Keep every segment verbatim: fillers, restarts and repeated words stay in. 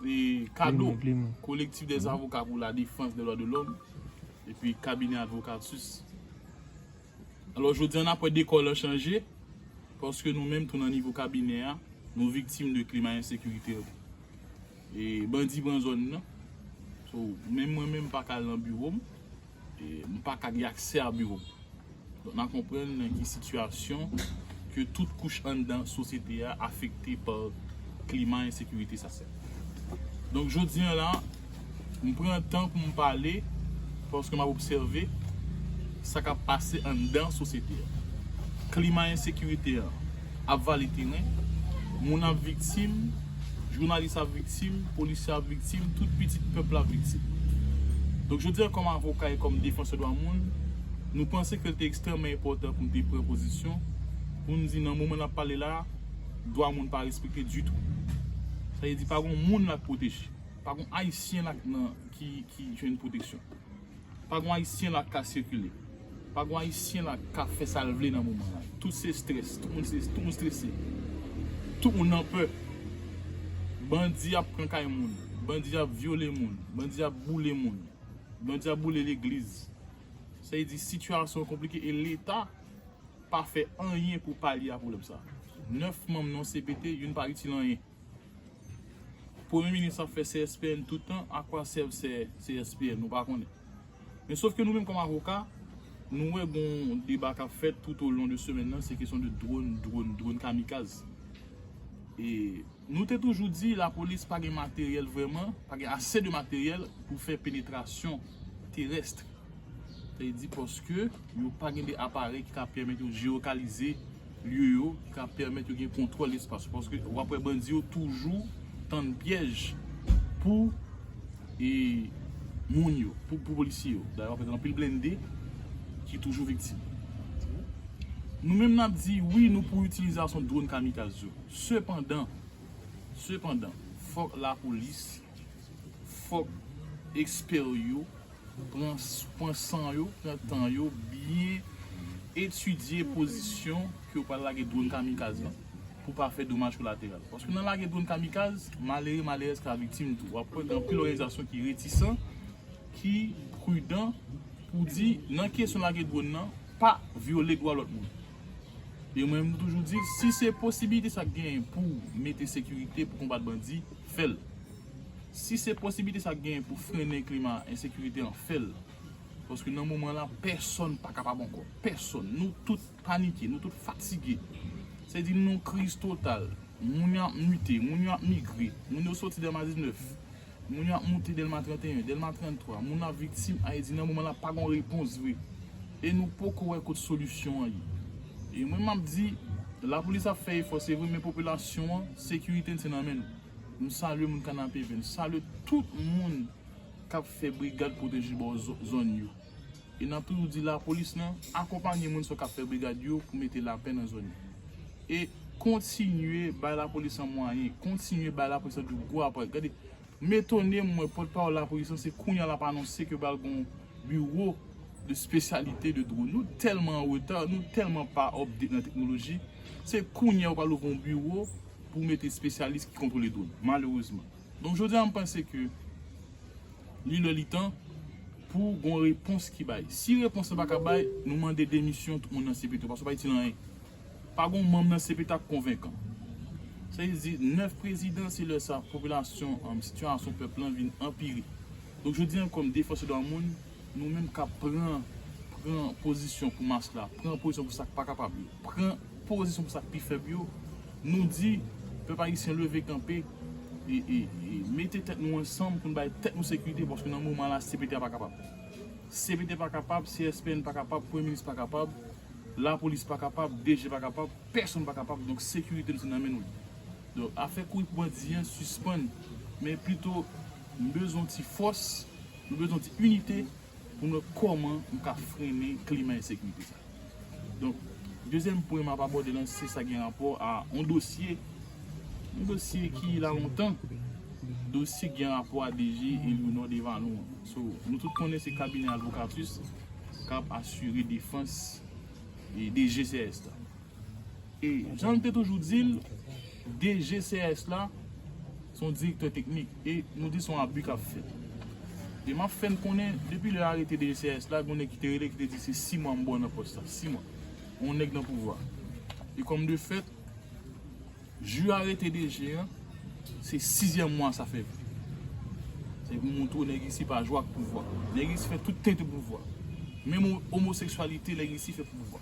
E kado, Kolektif dè avoka pou la defans dè lwa de lòm, epi Kabinè Advocatus. Alò, jodi a, n ap wè dekò lan chanje, paske nou menm tou nan nivo kabinè a, nou viktim de klima ensekirite an. E bandi pran zòn nan. So, menm mwen menm, m pa ka al nan biwo m. E m pa ka gen aksè a biwo m. Donk, n a konprann nan ki sitiyasyon ke tout kouch anndan sosyete a afekte pa klima ensekirite sa sè. Donk, jodi a la, m pran tan pou m pale, paske m ap obsève sa k ap pase anndan sosyete a. Klima ensekirite a ap vale teren, moun ap viktim, jounalis ap viktim, polisye ap viktim, tout pitit pèp la ap viktim. Donk, jodi a, kòm avoka e kòm defansè dwa moun, nou panse ke l te ekstrèmman enpòtan pou n te pran pozisyon, pou n di nan moman n ap pale la, dwa moun pa respekte ditou. Sa vle di, pa gen moun la k pwoteje. Pa gen Ayisyen la k nan, ki, ki jwenn pwoteksyon. Pa gen Ayisyen la k ka sikile. Pa gen Ayisyen la k ka fè sa l vle nan moman la. Tout se strès, tout moun se, tout moun strese. Tout moun nan pè. Bandi ap pran kay moun. Bandi ap vyole moun. Bandi ap boule moun. Bandi ap boule legliz. Sa vle di, sitiyasyon an konplike e Leta pa fè anyen pou palye a pwoblèm sa. Nèf manm nan C P T, youn pa itil anyen. Premye minis ap fè C S P N tout tan, a quoi servent C S P N, nou pa konnen. Men sof ke nou menm kòm avoka, nou wè gon deba k ap fèt tout au long de semèn nan, se kesyon de dwòn, dwòn, dwòn kamikaz. E nou te toujou di lapolis pa gen materyèl vrèman, pa gen ase de materyèl pou fè penetrasyon terès. Sa vle di paske yo pa gen de aparèy ki ka pèmèt yo jewokalize lye yo, ki ka pèmèt yo gen kontwòl espas yo. Paske w ap wè bandi yo toujou tann pyèj pou, e, moun yo, pou, pou polisye yo. Dayè, w ap wè gen anpil blende ki toujou viktim. Nou menm n ap di wi, nou pou itilizasyon dwòn kamikaz yo. Sepandan, sepandan, fòk lapolis, fòk ekspè yo pran, pran san yo, pran tan yo, byen etidye pozisyon ke yo pral lage dwòn kamikaz lan pou pa fè domaj kolateral. Paske nan lage dwòn kamikaz, malere, malerèz ka viktim tou. W ap wè gen anpil òganizasyon ki retisan, ki pridan pou di, nan kesyon lage dwòn nan, pa vyole dwa lòt moun. E mwen, m toujou di, si se posibilite sa k genyen pou mete sekirite, pou konbat bandi, fè l. Si se posibilite sa k genyen pou frennen klima ensekirite an, fè l. Paske nan moman la, pèsonn pa kapab ankò. Pèsonn. Nou tout panike, nou tout fatige. Se di nou nan kriz total. Moun yo ap mite, moun yo ap migre, moun yo soti Dèlma diznèf, moun yo ap moute Dèlma trannteyen, Dèlma tranntwa, moun ap viktim, Ayiti nan moman la pa gon repons vre. E nou poko wè kot solisyon an ye. E mwen m ap di, lapolis ap fè efò, se vre, men popilasyon an, sekirite n se nan men nou. M salye moun Kanapevè, m salye tout moun k ap fè brigad pwoteje bò zò-, zòn yo. E n ap toujou di lapolis lan, akonpanye moun sa yo k ap fè brigad yo pou mete lapè nan zòn yo. E kontinye bay lapolis lan mwayen, kontinye bay lapolis lan de gwo aparèy. Gade, m etone m wè pòtpawòl lapolis lan, se kounye a l ap anonse ke pral gon biwo de spesyalite de dwòn. Nou tèlman an reta, nou tèlman pa update nan teknoloji, se kounye a yo pral ouvri yon biwo pou mete espesyalis ki kontwole dwòn, malerezman. Donk, jodi a, m panse ke li lè li tan pou gon repons ki bay. Si repons lan pa ka bay, nou mande demisyon tout moun nan C P T, paske w pa itil anyen. Pa gon manm nan C P T k konvenkan. Sa vle di, nèf prezidan, se lè sa, popilasyon, um, sitiyasyon pèp lan vin anpire. Donk, jodi a, kòm defansè dwa moun, nou menm k ap pran, pran pozisyon pou mas la, pran pozisyon pou sa k pa kapab yo, pran pozisyon pou sa k pi fèb yo, nou di, pèp ayisyen leve kanpe e, e, e mete tèt nou ansanm pou n bay tèt nou sekirite, paske nan moman la, C P T a pa kapab. C P T pa kapab, C S P N pa kapab, premye minis pa kapab, lapolis pa kapab, D G pa kapab, pèsonn pa kapab, donk sekirite nou se nan men nou li. Donk, afè kouri pou bandi an sispann, men plito, nou bezwen yon ti fòs, nou bezwen yon ti inite pou nou wè kòman nou ka frennen klima ensekirite sa. Donk, dezyèm pwen m ap abòde lan, se sa gen rapò a yon dosye, yon dosye ki la lontan, dosye ki gen rapò a D G Eleanor Desvalois an. So, nou tout konnen se kabinè Advocatus k ap asire defans e D G C R S la. E jan m te toujou di l, D G C R S la, Se yon direktè teknik e nou di se yon abi k ap fèt. E m ap fè n konnen, depi lè arete D G C R S la, gen yon nèg ki te rele, ki te di se sis mwa m ba w nan pòs la, sis mwa. Yon nèg nan pouvwa. E kòm de fèt, jou arete D G an, se sizyèm mwa sa fè vre. Se pou montre w nèg isi pa jwe ak pouvwa. Nèg isi fè tout tenten pouvwa. Menm o-, omoseksyalite, nèg isi fè pouvwa.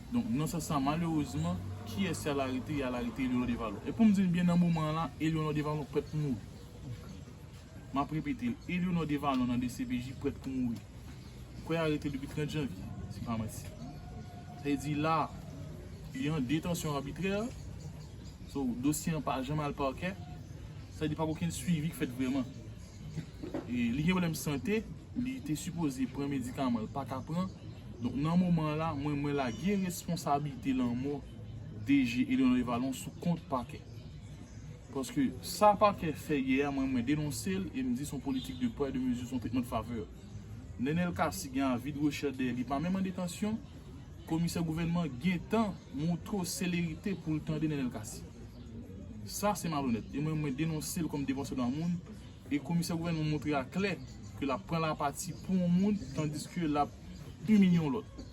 Donk, nan sans sa, malerezman, kiyès y al arete? Y al arete Eleanor Desvallons. E pou m di n byen, nan moman an la, Eleanor Desvallons prèt pou mouri. M ap repete l, Eleanor Desvallons nan D C P J prèt pou mouri. M kwè y arete l depi trant janvye, si m pa manti. Sa vle di la, li an detansyon abitrè. So, dosye an pa janm al pakè. Sa vle di pa gen okenn swivi k fèt vrèman. E li gen pwoblèm sante, li te sipoze pran medikaman, l pa ka pran. Donk, nan moman an la, mwen, mwen lage responsablite lanmò D G Eleanor Desvallons sou kont pakè. Paske sa pakè fè yè a, mwen, mwen denonse l e m di se yon politik de poids et de mesure, se yon tretman de favè. Nenel Cassy gen avi de rechèch dèyè li, pa menm an detansyon. Komisè gouvènman gentan montre w selerite pou l tande Nenel Cassy. Sa se malonèt. E mwen, mwen denonse l kòm defansè dwa moun. E komisè gouvènman montre aklè ke l ap pran lapati pou yon moun, tandiske l ap imilye yon lòt.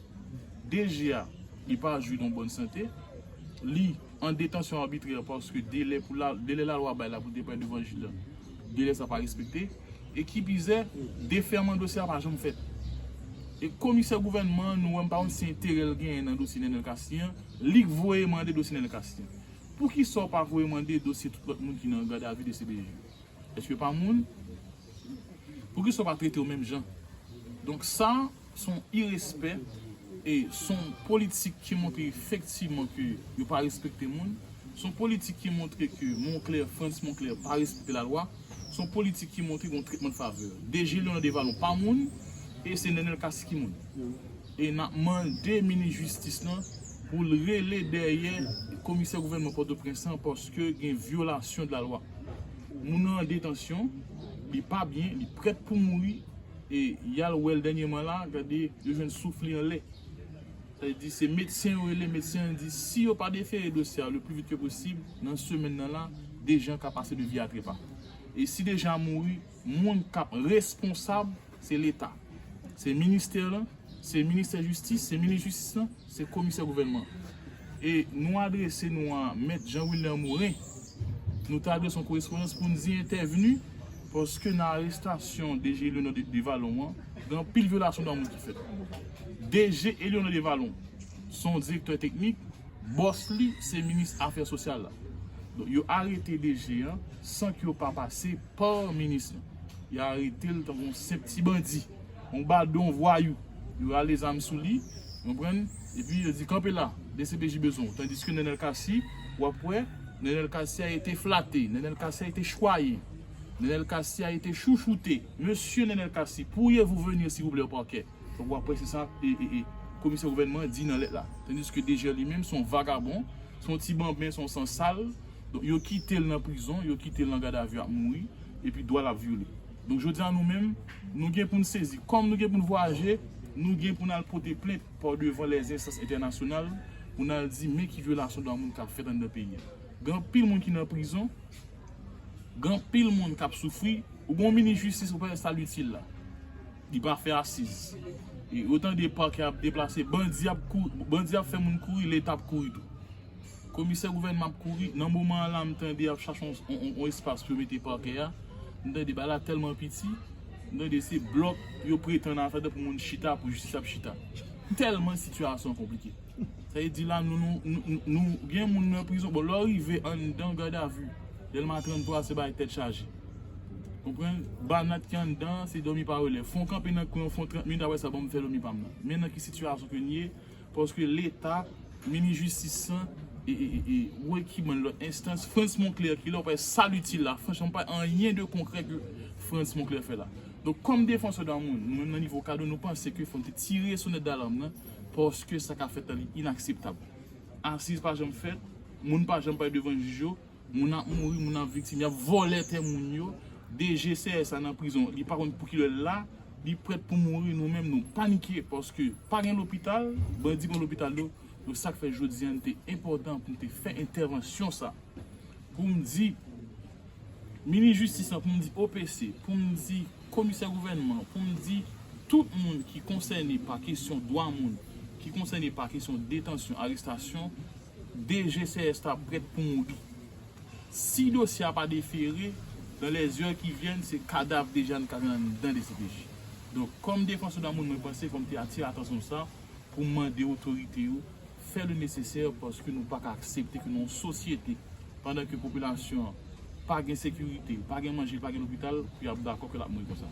D G a, li pa jwi de yon bòn sante. Li an detansyon abitrè paske delè pou la, delè lalwa bay la pou l te pral devan jij la, delè sa pa respekte. E ki pizè, defèman dosye a pa janm fèt. E komisè gouvènman an, nou wè m pa konn si enterè l genyen nan dosye Nenel Cassy an, li k voye mande dosye Nenel Cassy an. Poukisa w pa voye mande dosye tout lòt moun ki nan gadavi de C P J yo? Èske yo pa moun? Poukisa w pa trete yo menm jan? Donk sa, se yon irespè e se yon politik ki montre efektivman ke yo pa respekte moun. Se yon politik ki montre ke Moncler, Frantz Moncler pa respekte lalwa. Se yon politik ki montre gen yon tretman de favè. D G Léonard Desvallons pa moun e se Nenel Cassy ki moun. E n ap mande minis jistis lan pou l rele dèyè komisè gouvènman Pòtoprens lan paske gen vyolasyon de lalwa. Moun nan an detansyon, li pa byen, li prèt pou mouri, e y al wè l dènyèman la, gade, yo jwenn souf li anlè. Sa vle di, se medsen yo rele, medsen an di, si yo pa defere dosye a le plus vite que possible, nan semèn nan la, D G an ka pase de vye a trepa. E si D G a mouri, moun k ap responsab, se Leta. Se ministè lan, se ministè jistis, se minis jistis lan, se komisè gouvènman. E nou adrese nou a Mèt Jean Wilner Morin. Nou te adrese yon korespondans pou n di entèvni, paske nan arestasyon D G Léonard Desvallons an, gen anpil vyolasyon dwa moun ki fèt. D G Léonard Desvallons se yon direktè teknik, bòs li se minis afè sosyal la. Donk, yo arete D G an san ke yo pa pase pa minis lan. Yo arete l tankou yon senp ti bandi, yon badon, yon vwayou. Yo rale zam sou li, w konprann? Epi yo di, kanpe la, D C P J bezwen w. Tandiske Nenel Cassy, w ap wè, Nenel Cassy a été flatté, Nenel Cassy a été choyé, Nenel Cassy a été chouchouté. Monsieur Nenel Cassy, pourriez-vous venir, s'il vous plaît, au parquet? Donk, w ap wè se sa e, e, e, komisè gouvènman an di nan lèt la. Tandiske D G li menm, se yon vagabon, se yon ti banben, se yon sansal. Donk, yo kite l nan prizon, yo kite l nan gadavi ap mouri, epi dwa l ap vyole. Donk, jodi a nou menm, nou gen pou n sezi. Kòm nou gen pou n vwayaje, nou gen pou n al pote plent pa devan lèzenstans entènasyonal pou n al di men ki vyolasyon dwa moun k ap fèt anndan peyi a. Gen anpil moun ki nan prizon, gen anpil moun k ap soufri. Ou gen yon minis jistis ou pa wè sa l itil la. Li pa fè asiz. E ou tande pakè ap deplase, bandi ap kou-, bandi ap fè moun kouri, Leta ap kouri tou. Komisè gouvènman ap kouri. Nan moman an la, m tande y ap chache yon, yon, yon espas pou yo mete pakè a. M tande bagay la tèlman piti. M tande se blòk yo pretann al fè pou moun chita, pou jistis ap chita. Tèlman sitiyasyon an konplike. Sa vle di la, nou, nou, nou, nou, nou gen moun nan prizon. Bon, lè w rive anndan gadavi, Dèlma trannntwa, se bagay tèt chaje. Konprann? Banat ki anndan, se dòmi pa relèv. Fè w kanpe nan kwen, fè w trant minit, apre sa, ban m fè dòmi pa m nan. Men nan ki sitiyasyon ke n ye, paske Leta, minis jistis lan, e, e, e, e, ou ekipman lòt enstans, Frantz Moncler ki la, ou pa wè sa l itil la. Franchman, pa anyen de konkrè ke Frantz Moncler fè la. Donk, kòm defansè dwa moun, nou menm nan nivo Kado, nou panse ke fò n te tire sonèt dalam nan, paske sa k ap fèt la, li inakseptab. Asiz pa janm fèt, moun pa janm pale devan jij yo, moun ap mouri, moun ap viktim, y ap vòlè tè moun yo. D G C R S la nan prizon, li pa konn pou kilè l la, li prèt pou mouri, nou menm nou panike, paske pa gen lopital, bandi pran lopital yo. Donk sa k fè jodi a n te enpòtan pou n te fè entèvansyon sa. Pou m di, Minis jistis lan, pou m di O P C, pou m di komisè gouvènman, pou m di tout moun ki konsène pa kesyon dwa moun, ki konsène pa kesyon detansyon, arestasyon, D G C S la prèt pou mouri. Si dosye a pa defere, dans les heures qui viennent, se kadav deja n ka jwenn anndan D C P J. Donk, kòm defansè dwa moun, mwen panse fò m te atire atansyon sa pou m mande otorite yo fè le nesesè, paske nou pa ka aksepte ke nan yon sosyete, pandan ke popilasyon an pa gen sekirite, pa gen manje, pa gen lopital, pou y ap dakò ke l ap mouri konsa.